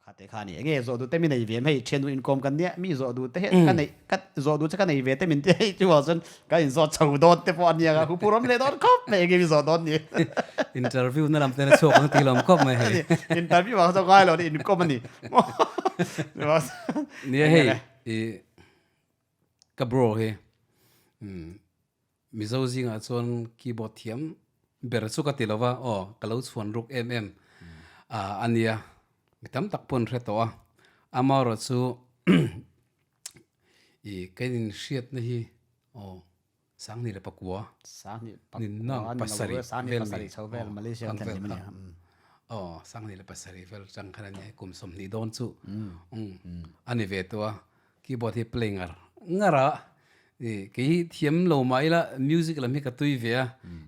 Kha te kha ni enge zawh duh te mi nei ve em hei thiannu inkawm kan nia mi zawh duh te hi ka nei ka zawh duh che ka nei ve te min ti hei chu chuan ka inzawt chho dawn te pawh a nia ka huphur awm leh dawn khawp mai enge mi zawh dawn ni. Interview na lam ten a chhuak ang tih lawm khawp mai hei. Interview ah kha chuan ngai lo ni inkawm a ni. Nia hei i ka bro hi Mizo zingah chuan keyboard thiam ber chu ka ti lo va, aw ka lo chhuan ruk em em a nia, mi tam tak pawh an hre tawh a, amaherawh chu i ka inhriatna hi aw Sanghnih leh pakua, Ninna pasarih vel mi, aw ang vel kha, aw Sanghnih leh pasarih vel atang khan a nia, kum 20 dawn chu a ni ve tawh a, Keyboard hi play ngar ngar a, i kei hi thiam lo mah ila music lam hi ka tui ve a,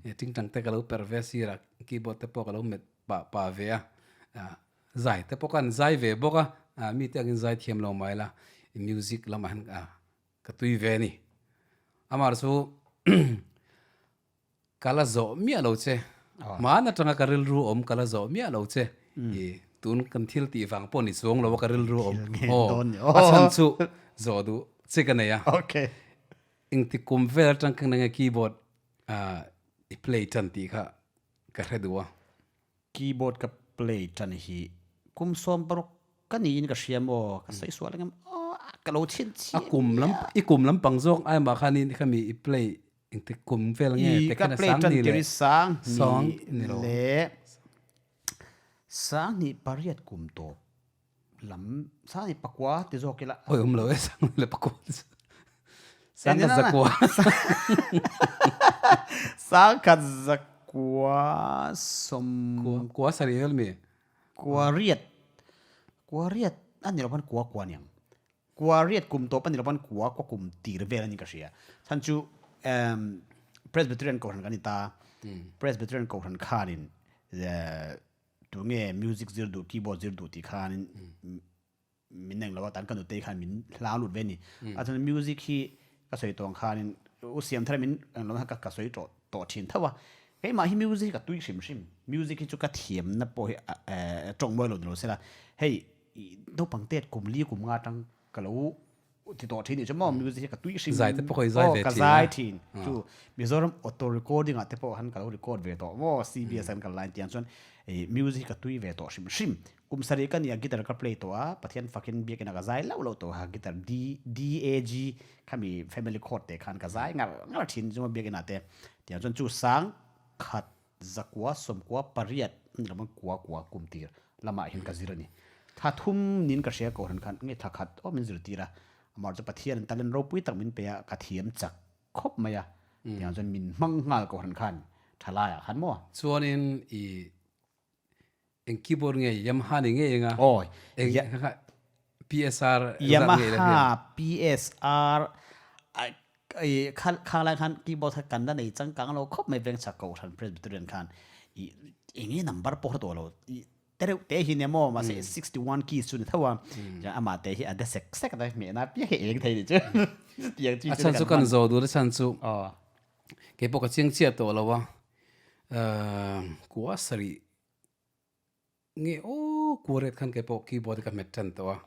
i tingtang te ka lo perh ve a sirah keyboard te pawh ka lo met pah pah ve a, zai te pawh khan zai ve bawk a, mi te angin zai thiam lo mah ila i music lamah hian ka tui ve a ni. Amah chu Ka la zawh miah lo che. Hmaan atanga ka rilru awm ka la zawh miah lo che. I tun kan thil tih vang pawh ni chuang lo a ka rilru awm. Aw, a chhan chu zawh duh che ka nei a. Engti kum vel atang khan enge keyboard i play tan tih kha ka hre duh a. Keyboard ka play tan hi kum 16 ka niin ka hria maw? Ka sawi sual engem aw ka lo chhin chhin. A kum lam i kum lampang zawk ai mah khanin khami i play Engtik kum vel nge te khan a sang ni leh sang ni lo. Sang ni pariat kum tawp lam sang ni pakua ti zawk ila. Oi awm lo e sang ni leh pakua ti zawk. Sang khat zakua. Sang khat zakua sawm. Kua sarih vel mi. Kua riat. Kua riat a ni lo khan kua kua niang. Kua riat kum tawp a ni lo pawn kua kua kum tir vel a ni ka hria. Chhan chu Presbyterian Kohhran kan ni ta. Presbyterian Kohhran khanin tunge music zir duh, keyboard zir duh tih khanin min eng lo a, tan ka nutei khan min hlau lut ve a ni. A chuan music hi ka sawi tawh ang khanin u siam thar min eng lo ka ka sawi tawh tawh thin tho a. Keimah hi music hi ka tui hrim hrim. Music hi chu ka thiamna pawh hi tawng mawi lo ni lo sela. Hei Naupang tet kum li kum nga atang ka lo ti tawh thin nih chu maw music hi ka tui hrim Zai te pawh i zai ve thin a. Ka zai thin chu Mizoram auto recording ah te pawh han ka lo record ve tawh maw CBS an kal lai tiang chuan music hi ka tui ve tawh hrim hrim. Kum sarih ka nia guitar ka play tawh a Pathian fakin biakinn ah ka zai lauh lauh tawh a guitar D D A G khami family chord te khan ka zai ngar ngar thin chu maw biakinn ah te tiang chuan chu sang khat Zakua, sawmkua, pariat ni lo kua kua kum tir lamah hian ka zir a ni. Thla thum niin ka hria kohhran khan nge thla khat aw min zirtir a, amah chu Pathian talent ropui tak min pe a, ka thiam chak khawp mai a, tiang chuan min hmang nghal kohhran khan tha laiah khan maw. Chuanin i eng keyboard nge Yamaha ni ngei eng a? Aw, Eng PSR engzat nge ila hriat? Yamaha PSR i kha khang lai khan keyboard kha kan la nei changkang lo khawp mai veng chak kohhran Presbyterian khan i enge number pawh hre tawh lo i te reuh te hi nia maw mahse 61 keys chu ni tho a amah te hi a de sek sek a hmehna piak hi eng thei ni chu chutiang chi A chhan chu kan zo dur a chhan chu kei pawh ka chiang chiah tawh lo a kua sarih Nge aw kuaret khan kei pawh keyboard ka hmet tan tawh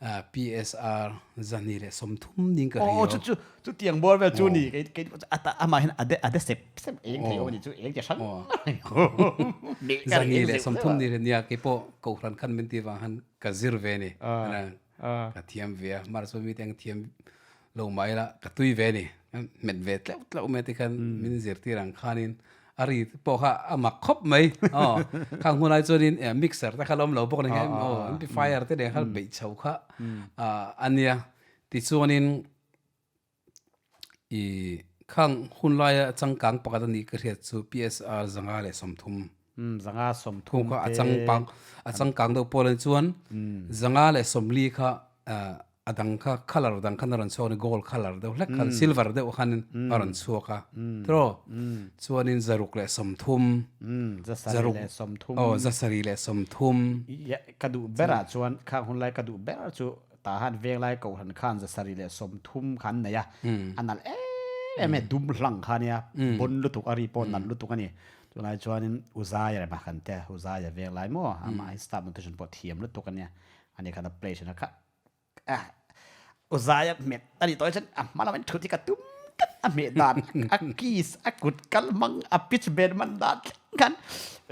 a PSR 230 ning ka hria. Aw chu chu chu tiang bawr vel chu ni kei kei ata amah hian ade ade sep sep eng thei aw ni chu eng che hrang. 230 ni nia kei pawh kohhran khan min ti vang han ka zir ve ni. Ka thiam ve a mar chu mi te ang thiam lo mah ila ka tui ve ni. Hmet ve tleuh tleuh mai te khan min zirtir ang khanin a ri pawh kha a mak khawp mai aw khang hun lai chuanin mixer te kha la awm lo bawk a ni kha aw amplifier te nen khan beih chho kha a nia tichuanin i khang hun laia changkang pakhat a nih ka hriat chu PSR 530 530 kha a changpang a changkang deuh pawh a ni chuan 540 kha A dang kha colour dang khan a rawn chhuak a ni, gold colour deuh hlek khan, silver deuh khan a rawn chhuak a, tiraw? Chuanin 630, Zasarih leh 30. Aw, 630. Ka duh berah chuan, khang hun lai ka duh ber chu Tahan Venglai Kohhran khan 630 kha an nei a, a nalh em em e, dum hlang kha ania, bon lutuk a ri pawh nalh lutuk a ni. Tunlai chuanin Uzaia rema kan tia, Uzaia veng lai maw, amah hi staff notation pawh thiam lutuk a nia, ani khan a play thin a kha ah Uzaia hmet a nih tawh hi chuan a hma lamah thut hi ka tum tlat a hmeh dan a keys a kut kal hmang a pitch bend hman dan thleng khan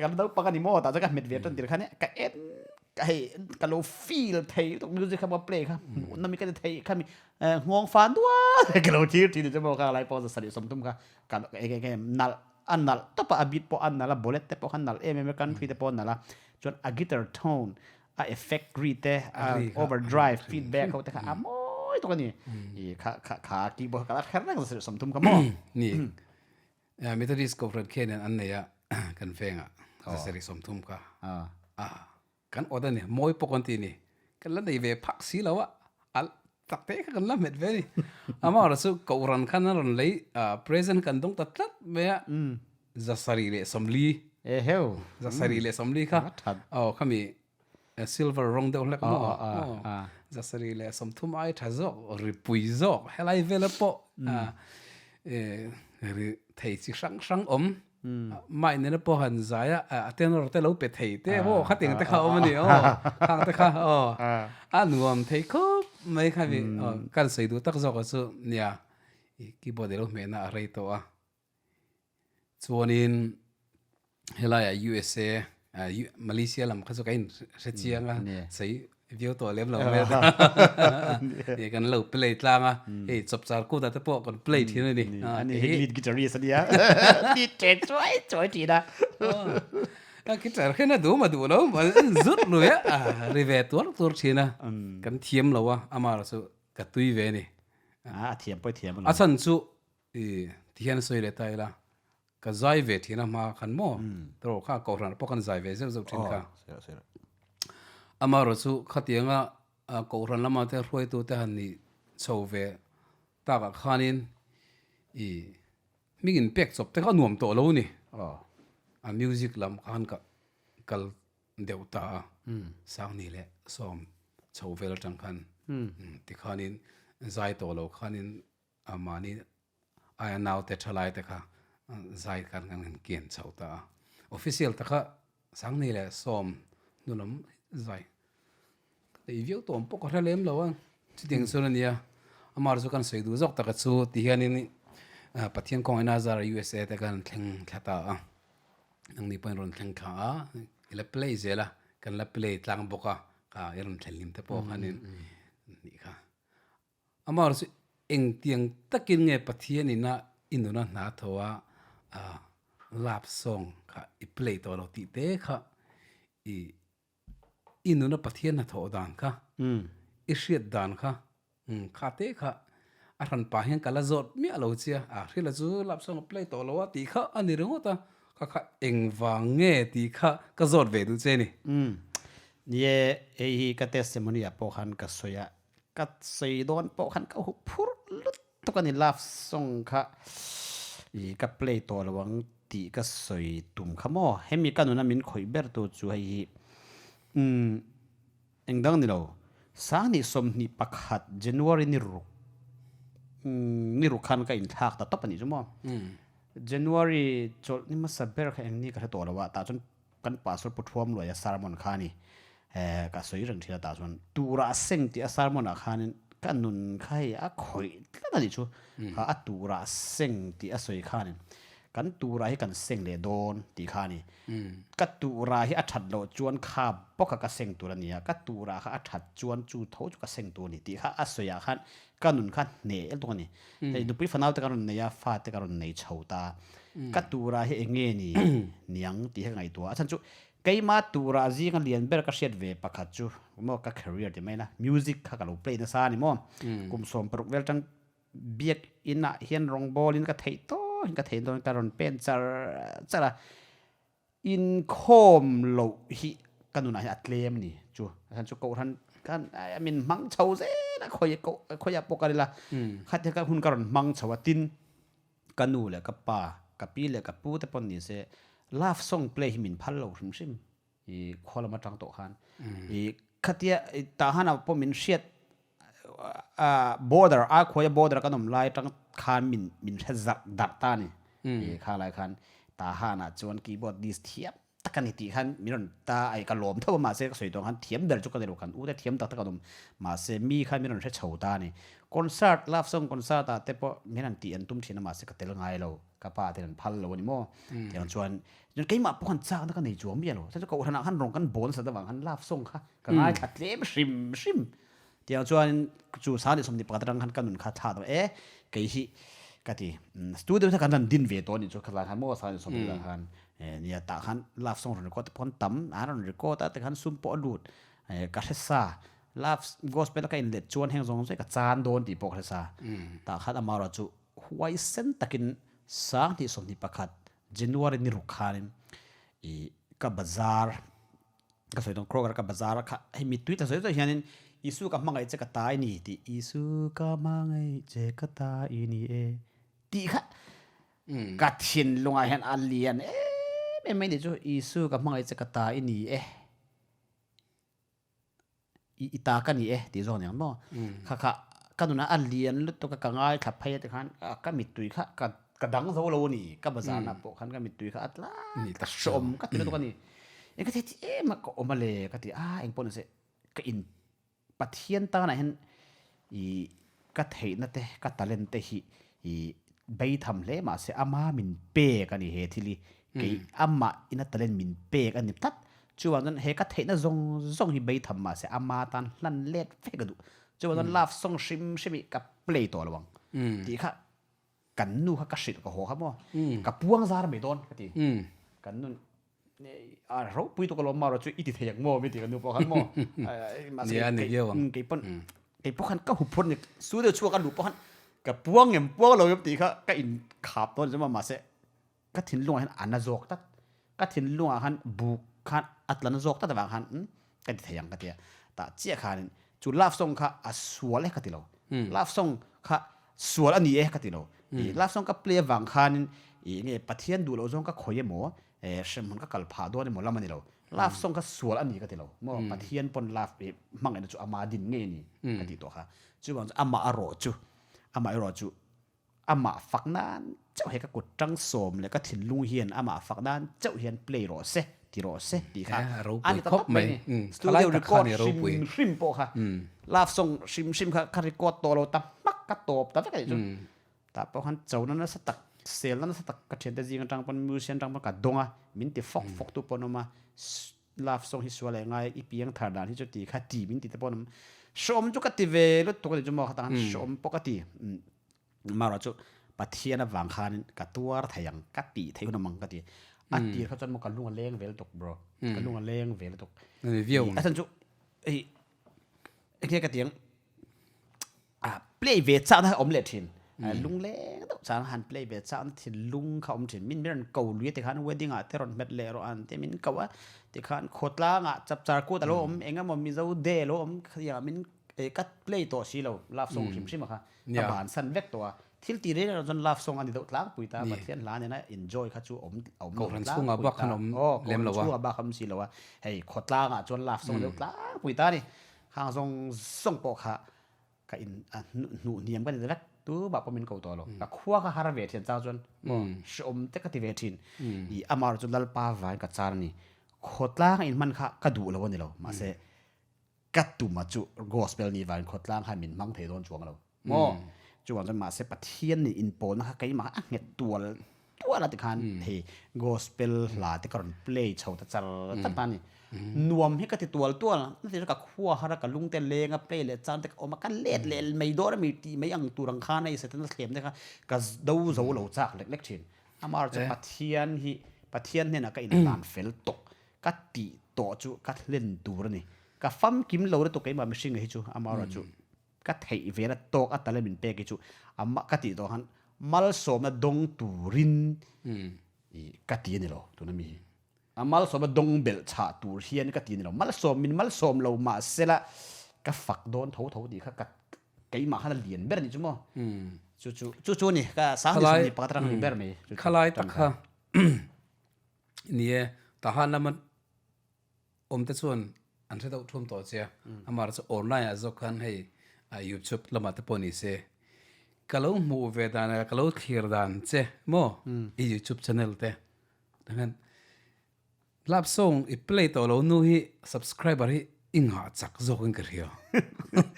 kan naupang a ni maw tah chuan ka hmet ve tan tir khan ka en ka hei ka lo feel thei lutuk music kha maw play kha hmuh nawm hi ka ti thei kha mi nghawng fan dual ka lo thlir thin chu maw kha lai pawh 730 kha ka eng eng em nalh a nalh tawp a a beat pawh a nalh a bullet te pawh kha nalh em em a country te pawh a nalh a chuan a guitar tone a effect ri te a overdrive feedback ho te kha a mawi tawk a ni i kha kha kha keyboard kha ka la kher reng 730 kha maw ni Methodist Kohhran khian an nei a kan vengah 730 kha a Kan awt a ni, mawi pawh kan ti a ni. Kan la nei ve phak si lo a, a tak te kha kan la hmet ve a ni. Amaherawhchu chu Kohhran khan a rawn lei present kan dawng ta tlat mai a, 740. Eheu. 740 kha. Aw khami silver rawng deuh hlek maw? Aw 730 ai tha zawk, ripui zawk helai vela pawh ri thei chi hrang hrang awm. Mai nena pawh han zai a, a tenor te lo pe thei te maw khating te kha awm a ni aw, khang te kha aw a nuam thei khawp mai kha mi aw kan sawi duh tak zawk chu nia i keyboard ilo hmehna a rei tawh a chuanin helaiah USA Malaysia lam kha chu ka in hre chiang a sawi viau tawh lem lo mai a kan lo play tlang a hei chawpchar kut ah te pawh kan play thin a ni ani hi lead guitarist a nia ti che chuai chuai thin a a guitar khen a duh ma duh lo zut lui a ri ve tuar tuar thin a kan thiam lo a amah chu ka tui ve a ni a thiam pawh i thiam a chhan chu i tihian sawi leh ta ila Ka zai ve thin a hma khan maw? Tawh kha Kohhran pawh kan zai ve zeuh zeuh thin kha. Amaherawh chu khatianga Kohhran lama te hruaitu te han nih chho ve takah khanin i hming in pek chawp te kha a nuam tawh lo ni. A music lam khan ka kal deuh ta a, Sangni leh Sawm chho vel atang khan tikhanin zai tawh lo khanin mahni Aia naute thalai te kha zai kan kan han kian chho ta a. Official te kha Sangni leh Sawm hnu lam zai ka nei viau tawh ang pawh ka hre lem lo a. Chutiang chuan a nia, amah chu kan sawi duh zawk taka chu ti hianin Pathian kawngin a zar USA te khan thleng thla ta a. Nangni pawhin rawn thleng thla a, i la play zel a, kan la play tlang bawk a, kha i rawn thlen hlim te pawh khanin nih kha. Amah chu engtiang takin nge Pathian ina i nuna hna tho a love song kha i play tawh lo tih te kha i i nuna Pathian hnathawh dan kha i hriat dan kha kha te kha a hran pah hian ka la zawt miah lo che a, a hrila chu love song a play tawh lo a tih kha a ni ringawt a, kha kha engvang nge tih kha ka zawt ve duh che ni. Nie, hei hi ka testimony ah pawh khan ka sawi a, Ka sawi dawn pawh khan ka huh phur lutuk a ni love song kha ih ka play tawh lo ang tih ka sawi tum kha maw hemi ka nuna min khawih ber tu chu hei hi umm eng dang ni lo 2021 January ni ruk umm ni ruk khan ka inthlak ta tawp a nih chu maw January chawlh ni hmasa ber kha eng ni ka hre tawh lo a tah chuan Kan Pastor Pu Thuam Luaia sermon kha a ni. Eh, ka sawi reng thin a tah chuan tura a seng tih a sermon ah khanin ka nun kha hei a khawih tlat a nih chu. Kha a tura a seng tih a sawi khanin kan tura hi kan seng leh dawn tih kha a ni. Ka tura hi a that loh chuan kha bawk a ka seng tur a ni a, ka tura kha a that chuan chu tho chu ka seng tur a ni tih kha a sawi ah khan ka nun kha hneh lutuk a ni. Hei nupui fanau te ka rawn nei a, fa te ka rawn nei chho ta. Ka tura hi eng nge ni niang tih hi ka ngaihtuah a. A chhan chu keima tura zinga lian ber ka hriat ve pakhat chu maw ka career ti mai la, music kha ka lo play nasa a ni maw. Kum 60 vel tang biak inah hian rawngbawl in ka theih tawh in ka theih dawn ka rawn pen char char a. Inkhawm loh hi ka nunah hian a tlem a ni chu. A chhan chu Kohhran khan min hmang chho zel a, khawi khawiah pawh ka ri la, khatia ka hun ka rawn hmang chho a, tin ka nu leh ka pa, ka pi leh ka pu te pawn ni se love song play hi min phal lo hrim hrim i khua lam atang tawh khan. I khatia tah han ah pawh min hriat border a khuaia border kan awm lai atang khan min min hre zarh darh ta a ni i kha lai khan. Tahan ah chuan keyboardist thiam tak a ni tih khan min rawn ta ai ka lawm tho a mahse ka sawi tawh ang khan thiam ber chu ka ni lo kan u te thiam tak tak an awm mahse mi khan min rawn hre chho ta a ni. Concert love song concert ah te pawh min rawn tih an tum thin a mahse ka tel ngai lo ka pa ten an phal lo a ni maw tiang chuan chuan keimah pawh khan chakna ka nei chuang miah lo chuan kohhran ah khan rawn kan bawl nasat avang khan love song kha ka ngaithla tlem hrim hrim Tiang chuan chu 2021 atang khan ka nun kha thla tawh e, kei hi ka ti. Studio kha kan rawn din ve tawh a nih chu khatlai khan maw 2021 ah khan nia tah khan love song rawn record te pawh an tam, an rawn record a tikhan sum pawh a lut ka hre sa. Love gospel a ka inlet chuan heng zawng zawng ka chan dawn tih pawh ka hre sa. Tah khan amaherawhchu chu huaisen takin 2021 January ni ruk khanin ih ka bazar Ka sawi dawn Kroger ka bazar a kha hei mittui ta sawi sawi hianin Isu ka hmangaih che ka ta i ni tih Isu ka hmangaih che ka ta i ni e tih kha ka thinlungah hian a lian em em mai ni chu Isu ka hmangaih che ka ta i ni e i i ta ka ni e tih zawk aniang maw kha kha ka nunah a lian lutuk a ka ngaithla phei a tikhan ka mittui kha ka ka dang zo lo a ni ka bazar na pawh khan ka mittui kha a tlak ka hreawm ka ti lutuk a ni eng ka ti ti em a ka awm a le ka ti a engpawh nise ka in Pathian tanah hian i ka theihna te ka talent te hi i beitham hle mahse ama min pek a ni he thil hi kei amah ina talent min pek a ni tlat chuvang chuan he ka theihna zawng zawng hi beitham mahse ama tan hlan let vek a duh chuvang chuan love song hrim hrim hi ka play tawh lo ang tih kha Kan nu kha ka hrilh ka haw kha maw? Ka puang zar mai dawn ka ti. Kan nu a ropui tuk alawm marawh chu i ti thei ang maw min ti kan nu pawh khan maw? Mahse kei pawn kei pawh khan ka hup phawt a ni. Studio chhuak a luh pawh khan ka puang em puang lo em tih kha ka inkhap dawn a ni maw? Mahse ka thinlungah hian a na zawk tlat. Ka thinlungah khan buk khan a tla na zawk tlat avang khan ka ti thei ang ka ti a. Tah chiah khanin chu love song kha a sual e ka ti lo. Love song kha sual a ni e ka ti lo. I love song ka play avang khanin i nge Pathian duh loh zawng ka khawi emaw hremhmun ka kal phah dawn emaw lam a ni lo. Love song kha sual a ni ka ti lo. Maw Pathian pawn love i hmangaihna chu ama din ngei a ni ka tih tawh kha. Chuvang chu amah erawh chu amah erawh chu Amah fak nan chauh he ka kut tang sawm leh ka thinlung hian amah fak nan chauh hian play rawh se, ti rawh se tih kha a ni ta tawp mai ni. Studio record hrim hrim pawh kha love song hrim hrim kha ka record tawh lo ta hmak ka tawp ta vek a nih chu. Tah pawh khan chona nasa tak, selna nasa tak ka thiante zing atang pawn musician atang pawn ka dawng a, min ti fawk fawk tu pawh an awm a, love song hi sual leh ngai i piang thar dan hi chu ti kha ti min ti te pawh an awm. Hreawm chu ka ti ve lutuk a nih chu maw khatah khan hreawm pawh ka ti. Marawh chu Pathian avang khanin ka tuar thei ang, ka tih theih hun awm ang ka ti. A tir kha chuan maw ka lung a leng ve lutuk bro, ka lung a leng ve lutuk. A chhan chu hei enge ka ti ang, play ve chakna kha awm leh thin. Lungleng deuh chang han play ve chakna thinlung kha awm thin. Min rawn ko lui a tikhan wedding ah te rawn hmet leh rawh an ti min ko a, tikhan khawtlangah chapchar kut a lo awm engemaw Mizo day a lo awm khatiangah min ka play tawh si lo love song hrim hrim a kha. Ka bansan vek tawh a, thil ti reng erawh chuan love song a ni deuh tlangpui ta, Pathian hla nena enjoy kha chu awm a awm lo tlangpui ta, aw kohhran chhungah bak a awm si lo a, hei khawtlangah chuan love song a deuh tlangpui ta a ni, khang zawng zawng pawh kha ka in a hnuh hniam ka ni ta vek, tumah pawh min ko tawh lo, ka khua kha har ve thin chang chuan maw hrehawm te ka ti ve thin, ih amaherawhchu Lalpa vangin ka char a ni, khawtlang a inhman kha ka duh lo a ni lo, mahse Ka tuma chu gospel ni vangin khawtlang khan min hmang thei dawn chuang lo maw? Chuvang chuan mahse Pathian nih inpawlna kha keimah kha a nghet tual tual a tikhan hei gospel hla te ka rawn play chho ta char char ta a ni. Nuam hi ka ti tual tual a, na ti chu ka khua har a, ka lung te leng a, play leh chang te ka awm a, ka let leh mai dawn a mi tih mai ang tur ang khan hei Setana thlem te kha ka do zo lo chak lek lek thin. Amaherawhchu chu Pathian hi Pathian hnenah ka inhlan fel tawk Ka tih tawh chu ka hlen tur a ni. Ka famkim lo lutuk keimah mihring hi chu amaherawhchu ka theih vela tawk a talent min pek hi chu amah ka tih tawh khan malsawmna dawng turin ka ti a ni lo tuna mi hi. A malsawmna dawng belh chhah tur hian ka ti a ni lo. Malsawm min malsawm lo mahsela ka fak dawn tho tho tih kha ka keimah khan a lian ber a nih chu maw. Chu chu chu chu a ni ka sang ni sawm ni pakhat atang a ni ber mai. Khalai tak kha Ni e, tahan lama awm te chuan an hre deuh thum tawh che a, amah chu online ah zawk khan hei YouTube lamah te pawh ni se, ka lo hmuh ve dan leh ka lo thlir dan che maw i YouTube channel te. Tanghan love song i play tawh lo nu hi subscriber hi i nghah chak zawk in ka hria.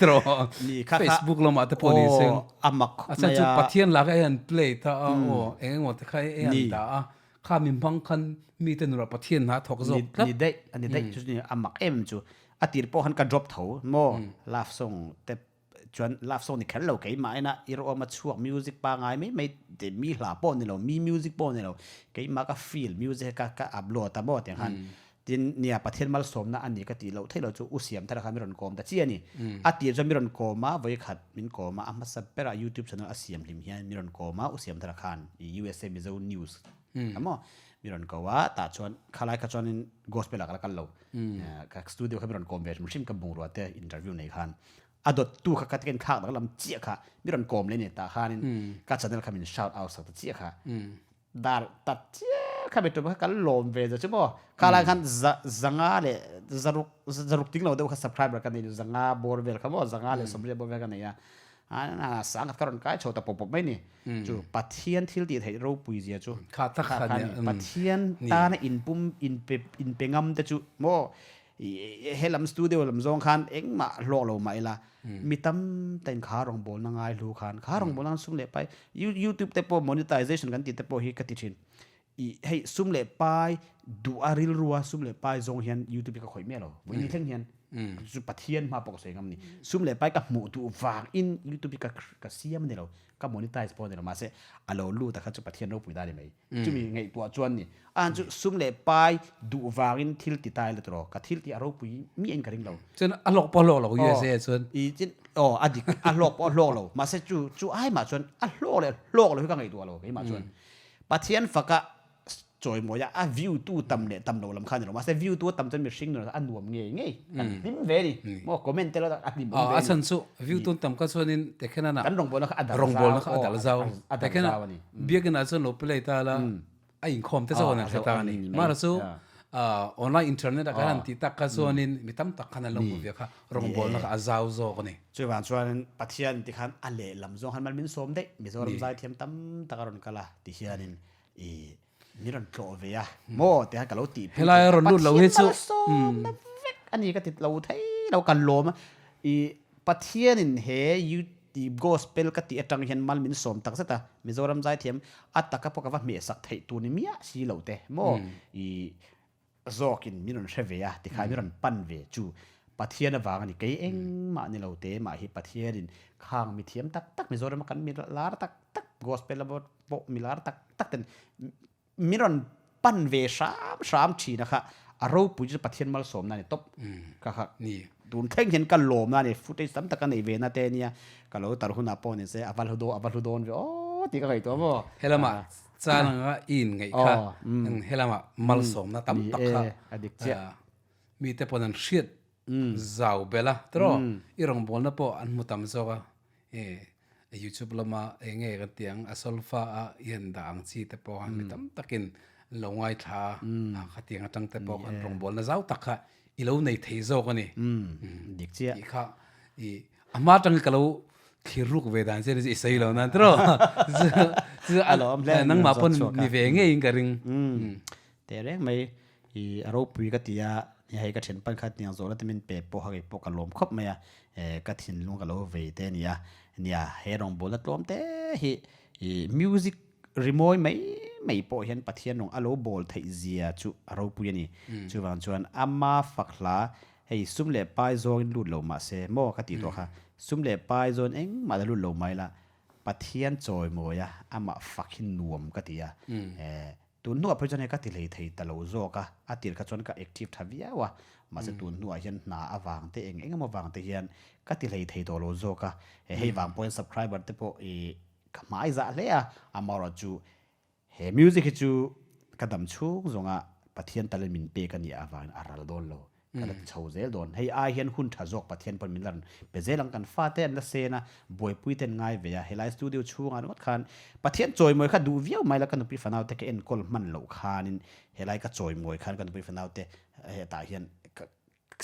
Tiraw? Ni kha kha Facebook lamah te pawh ni se. Aw a mak khawp A chhan mai chu a. Pathian lak a an play ta a aw eng emaw te kha i an Ni. dah a. Kha mi hmang khan mite nurah Pathian hna thawk zawk Ni tlat. ni daih a ni daih chu ni a mak em chu. A tir pawh khan ka drop tho maw love song te Chuan love song ni kher lo keimah ina i rawm a chhuak music pangai mai mai te mi hla pawh ni lo mi music pawh ni lo keimah ka feel music ka ka upload a maw tiang khan tin nia Pathian malsawmna a ni ka tih loh theih loh chu u siam thar kha mi rawn kawm ta chi a ni a tir chuan mi rawn kawm a vawikhat min kawm a a hmasa berah youtube channel a siam hlim hian mi rawn kawm a u siam thar khan i USA Mizo news a maw mi rawn ko a tah chuan khalai kha chuanin gospel ah ka la kal lo ka studio kha mi rawn kawm ve hrim hrim ka bungrua te interview nei khan A dawttu kha ka ken thlak danglam chiah kha mi rawn kawm leh ni tah khanin ka channel kha min shout out sak ta chiah kha dar ta chiah kha mi tum kha kan lawm ve zo chu maw kha lai khan za zanga leh zaruk zaruk ting lo deuh kha subscriber ka nei zanga bawr vel kha maw zanga leh sawmriat bawr vel ka nei a a sang khat ka rawn kai chho ta pawp pawp mai ni chu Pathian thil tih theih ropui zia chu kha tak kha kha ni Pathian tana inpum inpe inpe ngam te chu maw He lam studio lam zawng khan engmah hlawk lo mah ila mi tam ten kha rawngbawlna ngai hlu khan kha rawngbawlna sum leh pai youtube te pawh monetization kan tih te pawh hi ka ti thin i hei sum leh pai duh a rilrua sum leh pai zawng hian youtube hi ka khawih miah lo vawiin thleng hian chu Pathian hma pawh ka sawi ngam ni sum leh pai ka hmuh duh vang in youtube hi ka ka siam a ni lo ka monetize pawh a ni lo mahse a lo lut a kha chu Pathian ropui ta a ni mai. Chumi ngaihtuah chuan ni a chu sum leh pai duh vangin thil ti ta ila tiraw ka thil tih a ropui miah in ka ring lo. Chuan a hlawk pawh a hlawk lo USA chuan. I chin aw a dik a hlawk pawh a hlawk lo mahse chu chu ai mah chuan a hlawk leh hlawk lo hi ka ngaihtuah lo keimah chuan Pathian faka chawimawi a a view tu tam leh tam lo lam kha a ni lo mahse view tu a tam chuan mihring nun a nuam ngei ngei kan hlim ve a ni maw comment te lo a hlim awm ve a A ni. chhan chu view tu tam kha chuanin Tekhenana Kan rawngbawlna kha a dal zau rawngbawlna kha a dal zau a dal zau a ni. Biakinn ah chuan lo play ta la, a inkhawm te chuan an hre ta a ni. Mahra chu online internet ah khan an tih tak kha chuanin mi tam tak khan an lo hmu ve kha, rawngbawlna kha a zau zawk a ni. Chuvang chuanin Pathian ti khan a lehlam zawng khan mal min sawm daih, Mizoram zaithiam tam tak a rawn kal a ti hianin i min rawn tlawh ve a maw ti khan ka lo tih pui Helai a rawn lut lo hi chu Pathian malsawmna vek a ni ka ti lo thei lo, ka lawm a, i Pathianin he Tih gospel ka tih atang hian mal min sawm tak zet a, Mizoram zaithiam a taka pawh ka va hmehsak theih tur ni miah si lo te maw i zawkin min rawn hre ve a, tikhan min rawn pan ve chu Pathian avang a ni, kei engmah ni lo te mah hi Pathianin khang mithiam tak tak Mizorama kan mi lar tak tak gospel lama pawh mi lar tak tak ten Min rawn pan ve hram hram thin a kha a ropui chu Pathian malsawmna a ni tawp ka kha tun thleng hian ka lawmna a ni footage tam tak a nei ve na te ania ka lo tar hunah pawh ni se a va hlu dawn a va hlu dawn ve aw tih ka ngaihtuah maw Helama chan anga i inngaih kha helama malsawmna tam tak kha a dik chiah mite pawn an hriat zau belh a tiraw i rawngbawlna pawh an hmu tam zawk a YouTube lama eng nge kan tih ang a solfa a i han dah ang chi te pawh khan mi tam takin an lo ngaithla a khatiang atang te pawh khan rawngbawlna zau tak kha i lo nei thei zawk a ni. Dik chiah. Tih kha i a hma atangin ka lo thlir ruk ve dan che i sawi lo nan tiraw A lawm hle nangmah pawn ni ve ngeiin ka ring. Teh reng mai I a ropui ka ti a, ni hei ka thianpan kha tiang zawhna te min pe pawh kha kei pawh ka lawm khawp mai a, eh ka thinlung ka lo vei te a ni a, nia he rawngbawlna tlawm te hi i music rimawi mai mai pawh hian Pathian rawng a lo bawl theih zia chu a ropui a ni. Chuvang chuan ama fak hla hei sum leh pai zawngin lut lo mah se maw ka tih tawh kha, sum leh pai zawn engmah la lut lo mai la, Pathian chawimawi a, amah fak hi nuam ka ti a, eh Tun hnuah phei chuan hei ka ti hlei thei ta lo zawk a, a tir kha chuan ka active tha viau a, mahse tun hnuah hian hna avang te eng eng emaw vang te hian ka ti hlei thei tawh lo zawk a, hei vang pawh hian subscriber te pawh i ka hmai zah hle a, amaherawhchu he music hi chu ka dam chhung zawnga Pathian talent min pek a nih avangin a ral dawn lo. Ka la ti chho zel dawn. Hei ai hian hun tha zawk Pathian pawn min la rawn pe zel ang. Kan fate an la sen a, buaipui te an ngai ve a. Helai studio chhungah ringawt khan Pathian chawimawi kha duh viau mai la, ka nupui fanau te ka enkawl hman loh khanin helai ka chawimawi khan ka nupui fanau te hetah hian ka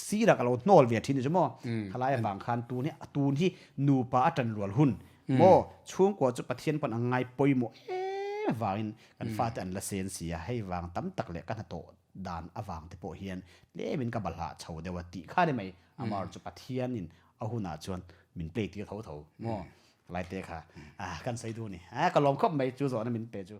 sirah ka lo hnawl ve thin ni chu maw. Khalai avang khan tun hi tun hi nupa a tan rual hun maw. Chhungkua chu Pathian pawn a ngai pawimawh em. em avangin kan fate an la sen si a, hei vang tam tak leh ka hnathawh dan avang te pawh hian tlemin ka balhah chho deuh a tih kha ni mai. Amaherawhchu chu Pathianin a hunah chuan min play tir tho tho maw? Laite kha kan sawi duh a ni. Ka lawm khawp mai chu zawhna min pe chu.